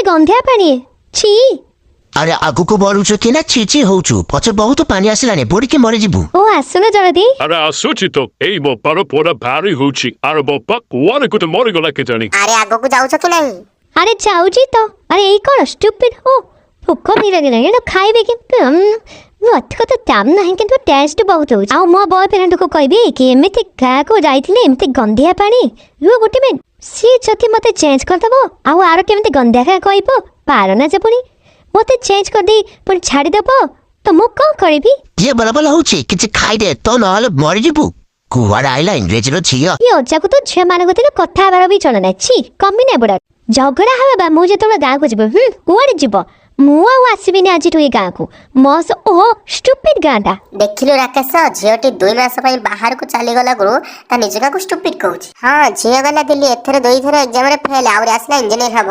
ଗନ୍ଧିଆ ପାଣି, ଛି। ଆରେ, ଆଗକୁ ବଢୁଛୁ କି ନା ଛି ଛି ହଉଛୁ? ପଛେ ବହୁତ ପାଣି ଆସିଲାଣି, ବୁଡିକି ମରିଯିବୁ। ଓ, ଆସୁନ ଜଲଦି। ଆରେ, ଆସୁଛି ତ। ଏଇ ବୋପାର ପୋଡା ଭାରି ହଉଛି। ଆରେ ବୋପା, କୁଆଡେ ଗୋଟେ ମରିଗଲା କେଜାଣି। ଆରେ, ଆଗକୁ ଯାଉଛ କି ନାହିଁ? ଆରେ, ଯାଉଛି ତ। ଆରେ, ଏଇ କ'ଣ ଷ୍ଟୁପିଡ୍! ଓ, ଭୋକ ବି ଲାଗିଲାଣି, ଏଇଟା ଖାଇବି କି? ଅଧିକ ତ ଦାମ ନାହିଁ, କିନ୍ତୁ ଟେଷ୍ଟ ବହୁତ ହେଉଛି। ଆଉ ମୋ ବୟଫ୍ରେଣ୍ଡକୁ କହିବି କି ଏମିତି ଗାଁକୁ ଯାଇଥିଲି, ଏମିତି ଗନ୍ଧିଆ ପାଣି। ରୁହ ଗୋଟେ ମିନିଟ୍, ସିଏ ଯଦି ମୋତେ ଚେଞ୍ଜ କରିଦେବ ଆଉ ଆର କେମିତି ଗନ୍ଧିଆ ଗାଁ କହିବ ପାରନା ଯେ, ପୁଣି ମୋତେ ଚେଞ୍ଜ କରିଦେଇ ପୁଣି ଛାଡ଼ିଦେବ ତ ମୁଁ କ'ଣ କରିବି? କିଏ ବଲା ବଲା ହଉଛି? କିଛି ଖାଇଦେ ତ, ନହେଲେ ମରିଯିବୁ। କୁଆଡେ ଆଇଲା ଇଂରେଜୀର ଝିଅ? ଇଏ ଅଜାକୁ ତ ଝିଅମାନଙ୍କ ଥିଲେ କଥା ହେବାର ବି ଚଳ ନାହିଁ। ଛି, କମି ନା ବୁଢ଼ା। ଝଗଡ଼ା ହେବା ମୁଁ ଯେତେବେଳେ ଗାଁକୁ ଯିବି। ହୁଁ, କୁଆଡ଼େ ଯିବ? ମୁଁ ଆଉ ଆସିବିନି ଆଜିଠୁ ଏ ଗାଁକୁ। ମସ ଓ ଷ୍ଟୁପିଡ୍ ଗାଁଟା। ଦେଖିଲୁ ରାକେଶ, ଝିଅଟି 2 ମାସ ପାଇଁ ବାହାରକୁ ଚାଲିଗଲା ଗୁରୁ ତା ନିଜ ଗାଁକୁ ଷ୍ଟୁପିଡ୍ କହୁଛି। ହଁ, ଝିଅ ଗଲା ଦିଲ୍ଲୀ, ଏଥର ଦୁଇଥର ଏକ୍ଜାମରେ ଫେଲ୍, ଆହୁରି ଆସିଲା ଇଞ୍ଜିନିୟର ହବ।